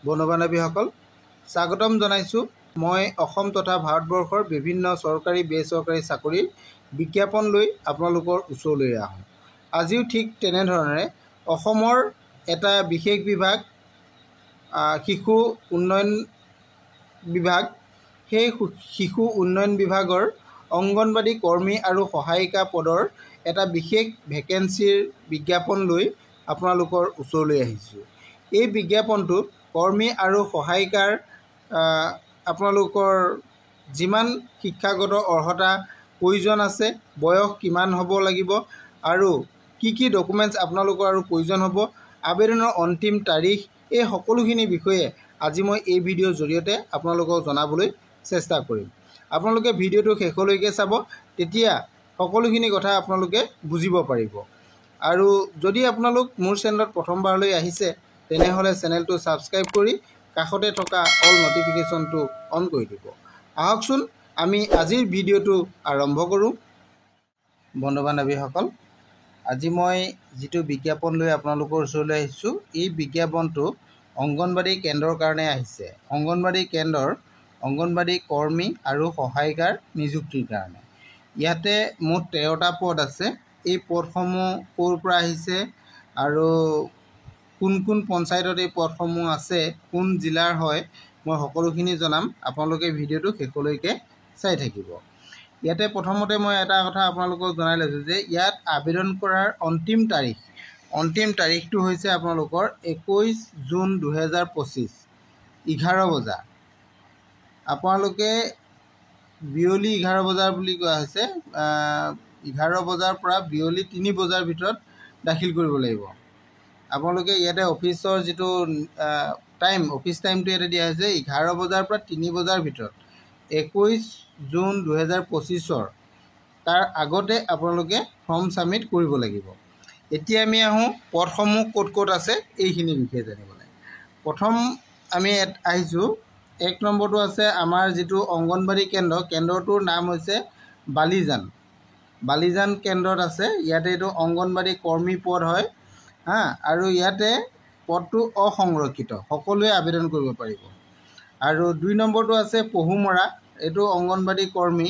বন্ধু বান্ধৱীসকল, স্বাগতম জনাইছোঁ। মই অসম তথা ভাৰতবৰ্ষৰ বিভিন্ন চৰকাৰী বেচৰকাৰী চাকৰিৰ বিজ্ঞাপন লৈ আপোনালোকৰ ওচৰলৈ আহোঁ। আজিও ঠিক তেনেধৰণেৰে অসমৰ এটা বিশেষ বিভাগ, শিশু উন্নয়ন বিভাগ, সেই শিশু উন্নয়ন বিভাগৰ অংগনবাড়ী কৰ্মী আৰু সহায়িকা পদৰ এটা বিশেষ ভেকেঞ্চিৰ বিজ্ঞাপন লৈ আপোনালোকৰ ওচৰলৈ আহিছোঁ। এই বিজ্ঞাপনটোত কৰ্মী আৰু সহায়িকাৰ আপোনালোকৰ যিমান শিক্ষাগত অৰ্হতা প্ৰয়োজন আছে, বয়স কিমান হ'ব লাগিব আৰু কি কি ডকুমেণ্টছ আপোনালোকৰ আৰু প্ৰয়োজন হ'ব, আবেদনৰ অন্তিম তাৰিখ, এই সকলোখিনি বিষয়ে আজি মই এই ভিডিঅ'ৰ জৰিয়তে আপোনালোকক জনাবলৈ চেষ্টা কৰিম। আপোনালোকে ভিডিঅ'টো শেষলৈকে চাব, তেতিয়া সকলোখিনি কথা আপোনালোকে বুজিব পাৰিব। আৰু যদি আপোনালোক মোৰ চেনেলত প্ৰথমবাৰলৈ আহিছে, তেনেহ'লে চেনেলটো ছাবস্ক্ৰাইব কৰি কাষতে থকা অল ন'টিফিকেশ্যনটো অন কৰি দিব। আহকচোন, আমি আজিৰ ভিডিঅ'টো আৰম্ভ কৰোঁ। বন্ধু বান্ধৱীসকল, আজি মই যিটো বিজ্ঞাপন লৈ আপোনালোকৰ ওচৰলৈ আহিছোঁ, এই বিজ্ঞাপনটো অংগনবাড়ী কেন্দ্ৰৰ কাৰণে আহিছে। অংগনবাড়ী কেন্দ্ৰৰ অংগনবাড়ী কৰ্মী আৰু সহায়িকাৰ নিযুক্তিৰ কাৰণে ইয়াতে মুঠ 13টা পদ আছে। এই পদসমূহ ক'ৰ পৰা আহিছে আৰু কোন কোন পঞ্চায়তত এই পদসমূহ আছে, কোন জিলাৰ হয়, মই সকলোখিনি জনাম। আপোনালোকে ভিডিঅ'টো শেষলৈকে চাই থাকিব। ইয়াতে প্ৰথমতে মই এটা কথা আপোনালোকক জনাই লৈছোঁ যে ইয়াত আবেদন কৰাৰ অন্তিম তাৰিখটো হৈছে আপোনালোকৰ 21 জুন 2025, 11 বজা। আপোনালোকে বিয়লি 11 বজাৰ বুলি কোৱা হৈছে, 11 বজাৰ পৰা বিয়লি 3 বজাৰ ভিতৰত দাখিল কৰিব লাগিব। আপোনালোকে ইয়াতে অফিচৰ যিটো টাইম, অফিচ টাইমটো ইয়াতে দিয়া হৈছে 11 বজাৰ পৰা 3 বজাৰ ভিতৰত 21 জুন 2025ৰ তাৰ আগতে আপোনালোকে ফৰ্ম ছাবমিট কৰিব লাগিব। এতিয়া আমি আহোঁ পদসমূহ ক'ত ক'ত আছে এইখিনি বিষয়ে জানিবলৈ। প্ৰথম আমি আহিছোঁ 1 নম্বৰটো আছে আমাৰ যিটো অংগনবাড়ী কেন্দ্ৰ, কেন্দ্ৰটোৰ নাম হৈছে বালিজান। বালিজান কেন্দ্ৰত আছে। ইয়াতে এইটো অংগনবাড়ী কৰ্মী পদ হয়, হা, আৰু ইয়াতে পদটো অসংৰক্ষিত, সকলোৱে আবেদন কৰিব পাৰিব। আৰু 2 নম্বৰটো আছে পহুমৰা, এইটো অংগনবাড়ী কৰ্মী,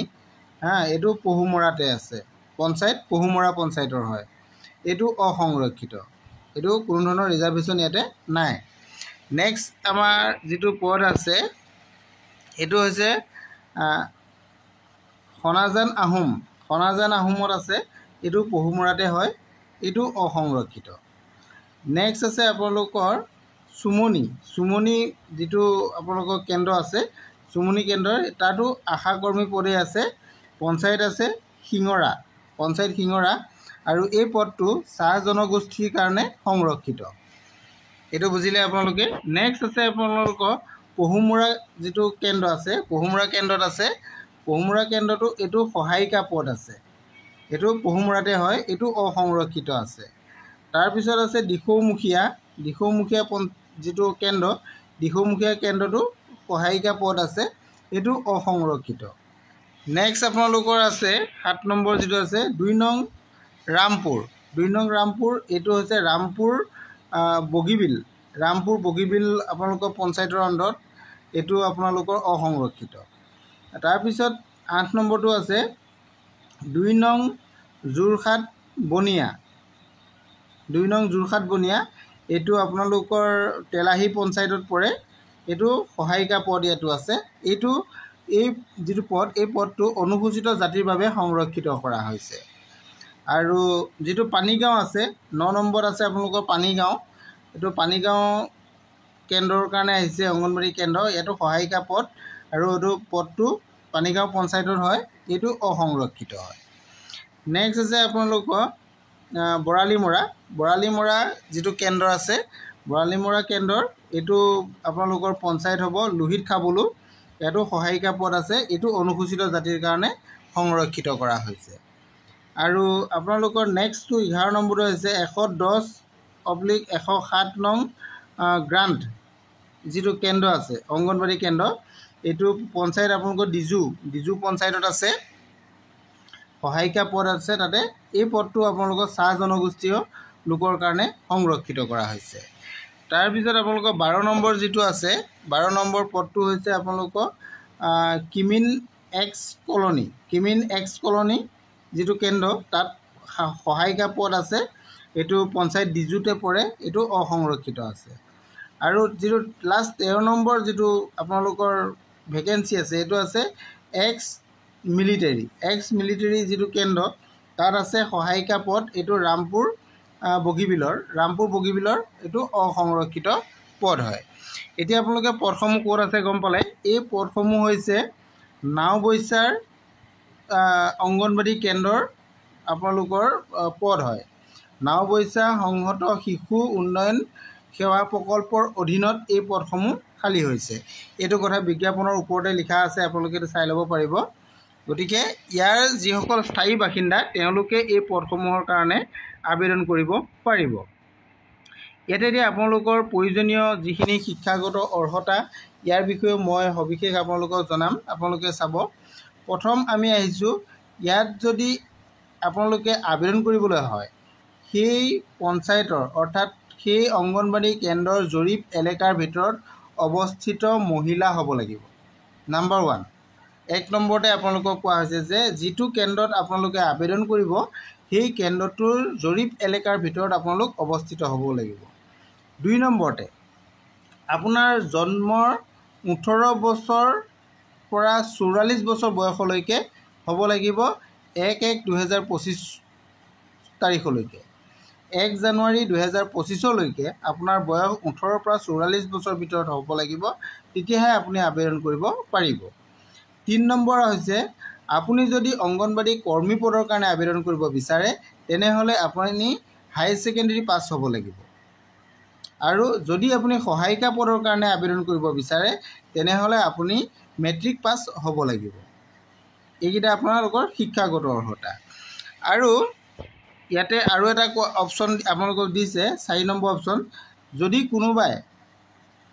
হা, এইটো পহুমৰাতে আছে, পঞ্চায়ত পহুমৰা পঞ্চায়তৰ হয়, এইটো অসংৰক্ষিত, এইটো কোনো ধৰণৰ ৰিজাৰ্ভেশ্যন ইয়াতে নাই। নেক্সট আমাৰ যিটো পদ আছে এইটো হৈছে সনাজান আহোম, সনাজান আহোমত আছে, এইটো পহুমৰাতে হয়, এইটো অসংৰক্ষিত। নেক্সট আছে আপোনালোকৰ চুমনি, চুমনি যিটো আপোনালোকৰ কেন্দ্ৰ আছে, চুমনি কেন্দ্ৰৰ তাতো আশাকৰ্মী পদেই আছে, পঞ্চায়ত আছে শিঙৰা, পঞ্চায়ত শিঙৰা, আৰু এই পদটো চাহ জনগোষ্ঠীৰ কাৰণে সংৰক্ষিত, এইটো বুজিলে আপোনালোকে। নেক্সট আছে আপোনালোকৰ পহুমৰা যিটো কেন্দ্ৰ আছে, পহুমৰা কেন্দ্ৰত আছে, পহুমৰা কেন্দ্ৰটো এইটো সহায়িকা পদ আছে, এইটো পহুমৰাতে হয়, এইটো অসংৰক্ষিত আছে। তাৰপিছত আছে দিখৌমুখীয়া, দিখৌমুখীয়া যিটো কেন্দ্ৰ, দিখৌমুখীয়া কেন্দ্ৰটো সহায়িকা পদ আছে, এইটো অসংৰক্ষিত। নেক্সট আপোনালোকৰ আছে 7 নম্বৰ যিটো আছে 2 নং ৰামপুৰ, 2 নং ৰামপুৰ, এইটো হৈছে ৰামপুৰ বগীবিল, ৰামপুৰ বগীবিল আপোনালোকৰ পঞ্চায়তৰ আণ্ডাৰত, এইটো আপোনালোকৰ অসংৰক্ষিত। তাৰপিছত 8 নম্বৰটো আছে 2 নং যোৰহাট বনিয়া, 2 নং যোৰহাট বনিয়া, এইটো আপোনালোকৰ তেলাহী পঞ্চায়তত পৰে, এইটো সহায়িকা পদ ইয়াতো আছে, এইটো এই যিটো পদ, এই পদটো অনুসূচিত জাতিৰ বাবে সংৰক্ষিত কৰা হৈছে। আৰু যিটো পানীগাঁও আছে 9 নম্বৰত আছে আপোনালোকৰ পানীগাঁও, এইটো পানীগাঁও কেন্দ্ৰৰ কাৰণে আহিছে অংগনবাড়ী কেন্দ্ৰ, ইয়াতো সহায়িকা পদ আৰু এইটো পদটো পানীগাঁও পঞ্চায়তত হয়, এইটো অসংৰক্ষিত হয়। নেক্সট আছে আপোনালোকৰ বৰালিমৰা, বৰালিমৰা যিটো কেন্দ্ৰ আছে, বৰালিমৰা কেন্দ্ৰৰ এইটো আপোনালোকৰ পঞ্চায়ত হ'ব লোহিত খাবলু, ইয়াতো সহায়িকা পদ আছে, এইটো অনুসূচিত জাতিৰ কাৰণে সংৰক্ষিত কৰা হৈছে। আৰু আপোনালোকৰ নেক্সটটো 11 নম্বৰটো হৈছে 110/107 নং গ্ৰাণ্ট যিটো কেন্দ্ৰ আছে, অংগনবাড়ী কেন্দ্ৰ, এইটো পঞ্চায়ত আপোনালোকৰ ডিজু, ডিজু পঞ্চায়তত আছে, সহায়িকা পদ আছে তাতে, এই পদটো আপোনালোকৰ চাহ জনগোষ্ঠীয় লোকৰ কাৰণে সংৰক্ষিত কৰা হৈছে। তাৰপিছত আপোনালোকৰ 12 নম্বৰ যিটো আছে, 12 নম্বৰ পদটো হৈছে আপোনালোকৰ Kimin x colony. Kimin x colony যিটো কেন্দ্ৰ, তাত সহায়িকা পদ আছে। এইটো পঞ্চায়ত ডিজুতে পৰে, এইটো অসংৰক্ষিত আছে। আৰু যিটো লাষ্ট 13 নম্বৰ যিটো আপোনালোকৰ ভেকেঞ্চি আছে, এইটো আছে এক্স মিলিটেৰী। এক্স মিলিটেৰী যিটো কেন্দ্ৰ, তাত আছে সহায়িকা পদ। এইটো ৰামপুৰ বগীবিলৰ, ৰামপুৰ বগীবিলৰ, এইটো অসংৰক্ষিত পদ হয়। এতিয়া আপোনালোকে পদসমূহ ক'ত আছে গম পালে। এই পদসমূহ হৈছে নাওবৈচাৰ অংগনবাড়ী কেন্দ্ৰৰ আপোনালোকৰ পদ হয়। নাওবৈচা সংহত শিশু উন্নয়ন সেৱা প্ৰকল্পৰ অধীনত এই পদসমূহ খালী হৈছে। এইটো কথা বিজ্ঞাপনৰ ওপৰতে লিখা আছে, আপোনালোকে এইটো চাই ল'ব পাৰিব। গতিকে ইয়াৰ যিসকল স্থায়ী বাসিন্দা, তেওঁলোকে এই পদসমূহৰ কাৰণে আবেদন কৰিব পাৰিব। ইয়াতে এতিয়া আপোনালোকৰ প্ৰয়োজনীয় যিখিনি শিক্ষাগত অৰ্হতা, ইয়াৰ বিষয়েও মই সবিশেষ আপোনালোকক জনাম, আপোনালোকে চাব। প্ৰথম আমি আহিছোঁ, ইয়াত যদি আপোনালোকে আবেদন কৰিবলৈ হয়, সেই পঞ্চায়তৰ অৰ্থাৎ সেই অংগনবাড়ী কেন্দ্ৰৰ জৰীপ এলেকাৰ ভিতৰত অৱস্থিত মহিলা হ'ব লাগিব। নাম্বাৰ 1, 1 নম্বৰতে আপোনালোকক কোৱা হৈছে যে যিটো কেন্দ্ৰত আপোনালোকে আবেদন কৰিব, সেই কেন্দ্ৰটোৰ জৰীপ এলেকাৰ ভিতৰত আপোনালোক অৱস্থিত হ'ব লাগিব। 2 নম্বৰতে আপোনাৰ জন্মৰ 18 বছৰ পৰা 44 বছৰ বয়সলৈকে হ'ব লাগিব 1/1/2025 তাৰিখলৈকে। 1 জানুৱাৰী 2025লৈকে আপোনাৰ বয়স 18ৰ পৰা 44 বছৰ ভিতৰত হ'ব লাগিব, তেতিয়াহে আপুনি আবেদন কৰিব পাৰিব। 3 নম্বৰ হৈছে আপুনি যদি অংগনবাড়ী কৰ্মী পদৰ কাৰণে আবেদন কৰিব বিচাৰে, তেনেহ'লে আপুনি হায়াৰ ছেকেণ্ডেৰী পাছ হ'ব লাগিব। আৰু যদি আপুনি সহায়িকা পদৰ কাৰণে আবেদন কৰিব বিচাৰে, তেনেহ'লে আপুনি মেট্ৰিক পাছ হ'ব লাগিব। এইকেইটা আপোনালোকৰ শিক্ষাগত অৰ্হতা। আৰু ইয়াতে আৰু এটা অপশ্যন আপোনালোকক দিছে, 4 নম্বৰ অপশ্যন, যদি কোনোবাই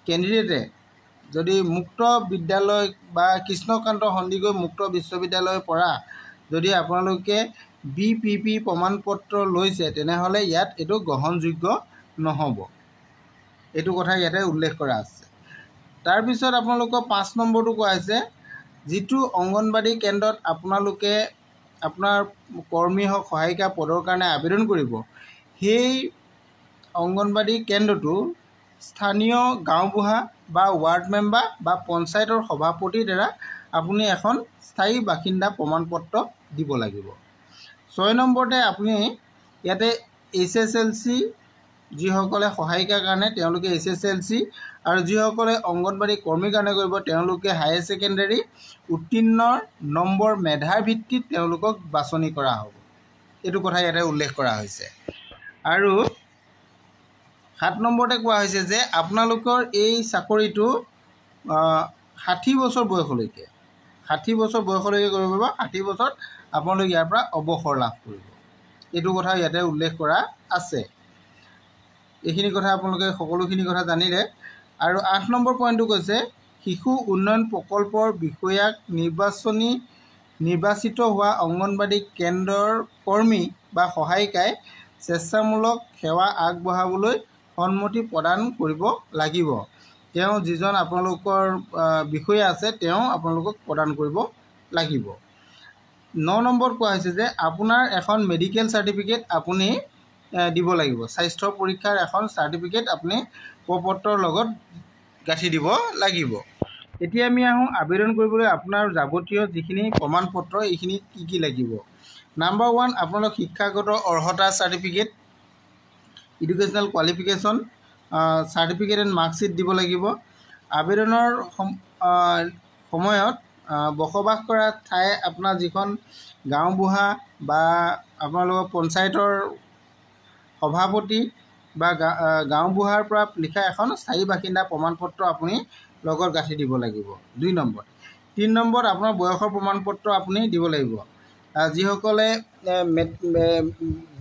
কেণ্ডিডেটে যদি মুক্ত বিদ্যালয় বা কৃষ্ণকান্ত সন্দিকৈ মুক্ত বিশ্ববিদ্যালয়ৰ পৰা যদি আপোনালোকে BPP প্ৰমাণপত্ৰ লৈছে, তেনেহ'লে ইয়াত এইটো গ্ৰহণযোগ্য নহ'ব। এইটো কথা ইয়াতে উল্লেখ কৰা আছে। তাৰপিছত আপোনালোকৰ 5 নম্বৰটো কোৱা হৈছে, যিটো অংগনবাড়ী কেন্দ্ৰত আপোনালোকে আপোনাৰ কৰ্মী হওক সহায়িকা পদৰ কাৰণে আবেদন কৰিব, সেই অংগনবাড়ী কেন্দ্ৰটো স্থানীয় গাঁওবুঢ়া বা ৱাৰ্ড মেম্বাৰ বা পঞ্চায়তৰ সভাপতিৰ দ্বাৰা আপুনি এখন স্থায়ী বাসিন্দা প্ৰমাণপত্ৰ দিব লাগিব। 6 নম্বৰতে আপুনি ইয়াতে HSLC, যিসকলে সহায়িকাৰ কাৰণে তেওঁলোকে HSLC, আৰু যিসকলে অংগনবাড়ী কৰ্মীৰ কাৰণে কৰিব তেওঁলোকে হায়াৰ ছেকেণ্ডেৰী উত্তীৰ্ণৰ নম্বৰ মেধাৰ ভিত্তিত তেওঁলোকক বাছনি কৰা হ'ব। এইটো কথা ইয়াতে উল্লেখ কৰা হৈছে। আৰু 7 নম্বৰতে কোৱা হৈছে যে আপোনালোকৰ এই চাকৰিটো 60 বছৰ বয়সলৈকে, 60 বছৰ বয়সলৈকে কৰিব পাৰিব। 60 বছৰত আপোনালোক ইয়াৰ পৰা অৱসৰ লাভ কৰিব। এইটো কথা ইয়াতে উল্লেখ কৰা আছে। এইখিনি কথা আপোনালোকে সকলোখিনি কথা জানিলে। আৰু 8 নম্বৰ পইণ্টটো কৈছে, শিশু উন্নয়ন প্ৰকল্পৰ বিষয়াক নিৰ্বাচিত হোৱা অংগনবাড়ী কেন্দ্ৰৰ কৰ্মী বা সহায়িকাই স্বেচ্ছামূলক সেৱা আগবঢ়াবলৈ সন্মতি প্ৰদান কৰিব লাগিব। তেওঁ যিজন আপোনালোকৰ বিষয়া আছে, তেওঁ আপোনালোকক প্ৰদান কৰিব লাগিব। 9 নম্বৰত কোৱা হৈছে যে আপোনাৰ এখন মেডিকেল চাৰ্টিফিকেট আপুনি দিব লাগিব। স্বাস্থ্য পৰীক্ষাৰ এখন চাৰ্টিফিকেট আপুনি প্ৰপত্ৰৰ লগত গাঁঠি দিব লাগিব। এতিয়া আমি আহোঁ আবেদন কৰিবলৈ আপোনাৰ যাৱতীয় যিখিনি প্ৰমাণপত্ৰ, এইখিনি কি কি লাগিব। নাম্বাৰ 1, আপোনালোক শিক্ষাগত অৰ্হতা certificate, educational qualification certificate and marksheet দিব লাগিব। আবেদনৰ সময়ত বসবাস কৰা ঠাই আপোনাৰ যিখন গাঁওবুঢ়া বা আপোনালোকৰ পঞ্চায়তৰ সভাপতি বা গাঁওবুঢ়াৰ পৰা লিখা এখন স্থায়ী বাসিন্দা প্ৰমাণপত্ৰ আপুনি লগত গাঁঠি দিব লাগিব। 2 নম্বৰ। 3 নম্বৰত আপোনাৰ বয়সৰ প্ৰমাণপত্ৰ আপুনি দিব লাগিব। যিসকলে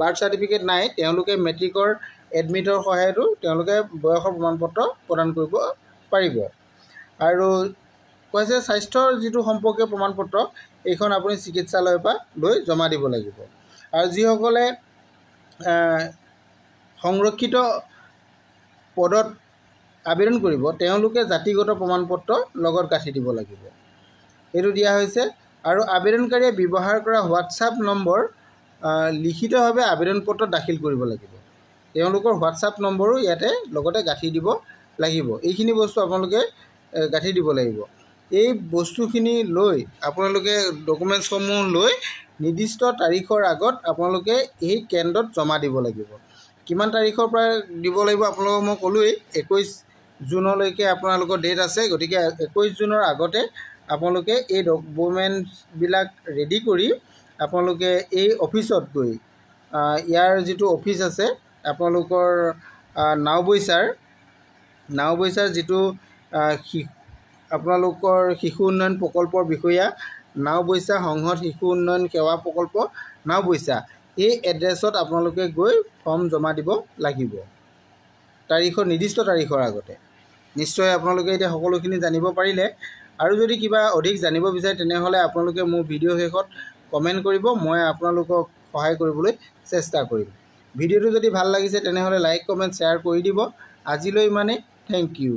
বাৰ্থ চাৰ্টিফিকেট নাই, তেওঁলোকে মেট্ৰিকৰ এডমিটৰ সহায়তো তেওঁলোকে বয়সৰ প্ৰমাণপত্ৰ প্ৰদান কৰিব পাৰিব। আৰু কৈছে স্বাস্থ্যৰ যিটো সম্পৰ্কীয় প্ৰমাণপত্ৰ, এইখন আপুনি চিকিৎসালয়ৰ পৰা লৈ জমা দিব লাগিব। আৰু যিসকলে সংৰক্ষিত পদত আবেদন কৰিব তেওঁলোকে জাতিগত প্ৰমাণপত্ৰ লগত গাঁঠি দিব লাগিব, এইটো দিয়া হৈছে। আৰু আবেদনকাৰীয়ে ব্যৱহাৰ কৰা হোৱাটছআপ নম্বৰ লিখিতভাৱে আবেদন পত্ৰ দাখিল কৰিব লাগিব। তেওঁলোকৰ হোৱাটছআপ নম্বৰো ইয়াতে লগতে গাঁঠি দিব লাগিব। এইখিনি বস্তু আপোনালোকে গাঁঠি দিব লাগিব। এই বস্তুখিনি লৈ আপোনালোকে ডকুমেণ্টছসমূহ লৈ নিৰ্দিষ্ট তাৰিখৰ আগত আপোনালোকে এই কেন্দ্ৰত জমা দিব লাগিব। কিমান তাৰিখৰ পৰা দিব লাগিব আপোনালোকক মই ক'লোৱেই, 21 জুনলৈকে আপোনালোকৰ ডেট আছে। গতিকে 21 জুনৰ আগতে আপোনালোকে এই ডকুমেণ্টছবিলাক ৰেডি কৰি আপোনালোকে এই অফিচত গৈ, ইয়াৰ যিটো অফিচ আছে আপোনালোকৰ নাওবৈচাৰ যিটো আপোনালোকৰ শিশু উন্নয়ন প্ৰকল্পৰ বিষয়া, নাওবৈচা সংহত শিশু উন্নয়ন সেৱা প্ৰকল্প নাওবৈচা, এই এড্ৰেছত আপোনালোকে গৈ ফৰ্ম জমা দিব লাগিব তাৰিখৰ, নিৰ্দিষ্ট তাৰিখৰ আগতে। নিশ্চয় আপোনালোকে এতিয়া সকলোখিনি জানিব পাৰিলে। আৰু যদি কিবা অধিক জানিব বিচাৰে তেনেহ'লে আপোনালোকে মোৰ ভিডিঅ' শেষত কমেণ্ট কৰিব, মই আপোনালোকক সহায় কৰিবলৈ চেষ্টা কৰিম। ভিডিঅ'টো যদি ভাল লাগিছে তেনেহ'লে লাইক, কমেণ্ট, শ্বেয়াৰ কৰি দিব। আজিলৈ ইমানেই, thank U.